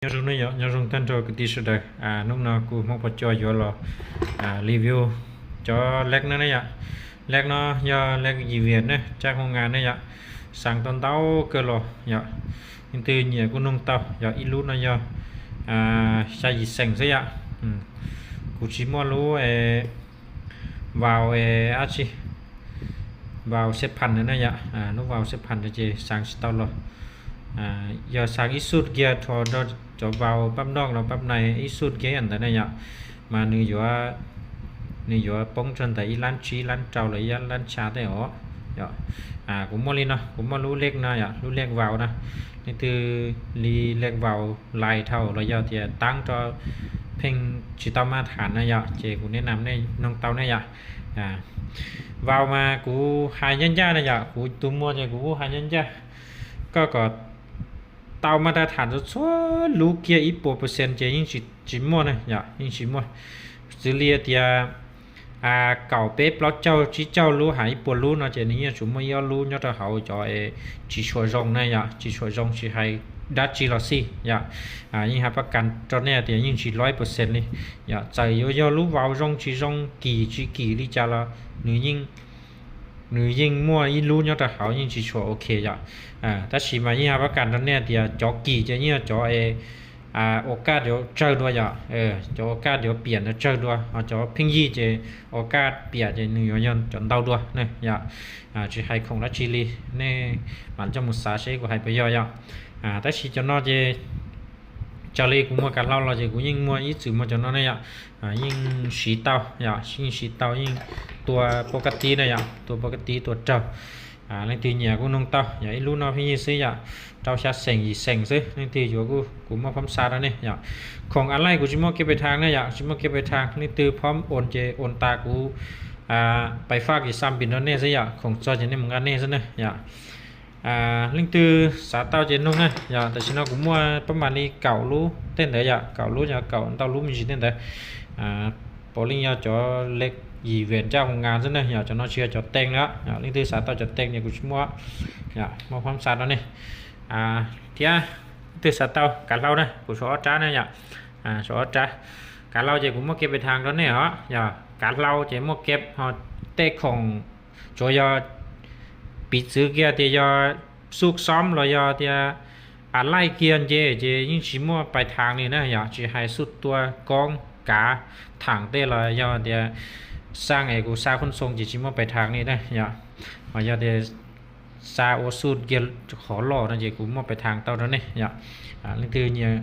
Nyob zoo ne yom, nyob zoo tag nrho kwv tij sawv daws. Hnub no kuv Hmoob Pov Cua yuav los review cov lab no ne yom. Lab no yog lab yim vias ne, tsab hoo nga ne yom. Xaa tau ntau kawg los yom, leej twg nyiam kuj noog tau yom. Ib lub no yog xya yim xees xwb yom. Kuv tsis muaj lub vau dab tsi, vau xeb phan na yom. Lub vau xeb phan ces xaa tsis tau los. Yog xaa ib xub kiag rho rau cov vau pab noj los pab nais ib xub kiag ntawd na yom, mas nws yuav poob rau ntawm ib lab tsib lab rau los ib lab xya tej os. Kuv muaj li no, kuv muaj lub lab no yom, lub lab vau na. Leej twg li lab vau lais dhau los yog tias taab rau pheej tsis tau maj tham na yom, ces kuv ne nam nej noog tau ne yom. Vau mas kuv hais ncaj ncaj na yom, kuv tus muag ces kuv kuj hais ncaj ncaj. Koj kom tau maj tham txhua txhua lub kiag ib puas percent ces yeej tsis muaj na yom, yeej tsis muaj. Xws li tias kaum peb plaub caug tsib caug lub hais ib puas lub no ces nws yeej tsuas muaj ib ob lub nyob rau hauv cov tsis tshua zoo na yom, tsis tshua zoo tsis hais dab tsi los xij yom. Yeej hais pab kas rau nej tias yeej tsis loj percent li yom. Txawm yuav yog lub vau zoo tsis zoo, kim tsis kim li cas los nws yeej muaj ib lub nyob rau hauv yeej tsis tshua ok yom. Tab sis mas yeej hais pab kas rau nej tias cov kim ces yeej yog cov ua kaj yuav tsawg dua yom, cov ua kaj yuav piam yuav tsawg dua, ho cov pheej yig ces ua kaj piam ces nws yuav yog cov ntau dua na yom. Tsis hais khoom dab tsi li, nej mam coj mus xav seb kuv hais puas yog yom. Tab sis cov no ces raws li kuv muag kav hlau los ces kuv yeej muag ib txwm muag cov no ne yom. Yeej siv tau yom, yeej siv tau, yeej tua pov kas tib na yom, tua pov kas tib tua raug. Leej twg nyiam kuj noog tau yom, ib lub no pheej yig xwb yom, rau xya xees yim xees xwb. Leej twg yuav kuj, kuv muaj phab xa rau nej yom. Khoom a laij kuv tsis muaj kev pais thaag ne yom, tsis muaj kev pais thaag, leej twg phob oos ces oos tas kuv pais faj kis xa npis rau nej xwb yom, khoom txog ces nej mus nqa nej xwb na yom. Leej twg xav tau ces noog na yom. Tam sim no kuv muaj pab mam li kaum lub tej ntawd yom, kaum lub yog kaum ntau lub me ntsis tej ntawd. Puav leej yog cov lab yim vias ntsaj hoo nga xwb na yom, cov no tsis yog cov tees na. Leej twg xav tau cov tees ces kuv tsis muaj, muaj phab xa rau nej. Thiab leej twg xav tau kav hlau na, kuv sau ob rab na yom, sau ob rab. Kav hlau ces kuv muaj kev pais thaag rau nej os yom, kav hlau ces muaj kev, ho tej khoom tsuas yog piv txwv kiag tias yog xuj xoob los yog tias a laij kiag nce ces yeej tsis muaj pais thaag li na yom, tsis hais xuj tua koob kav thaam tej los yog tias xaa es kuv xa khuj xoo ces tsis muaj pais thaag li na yom. Ho yog tias xa ua xuj kiag qhov loj no ces kuv muaj pais thaag tau rau nej yom. Leej twg nyiam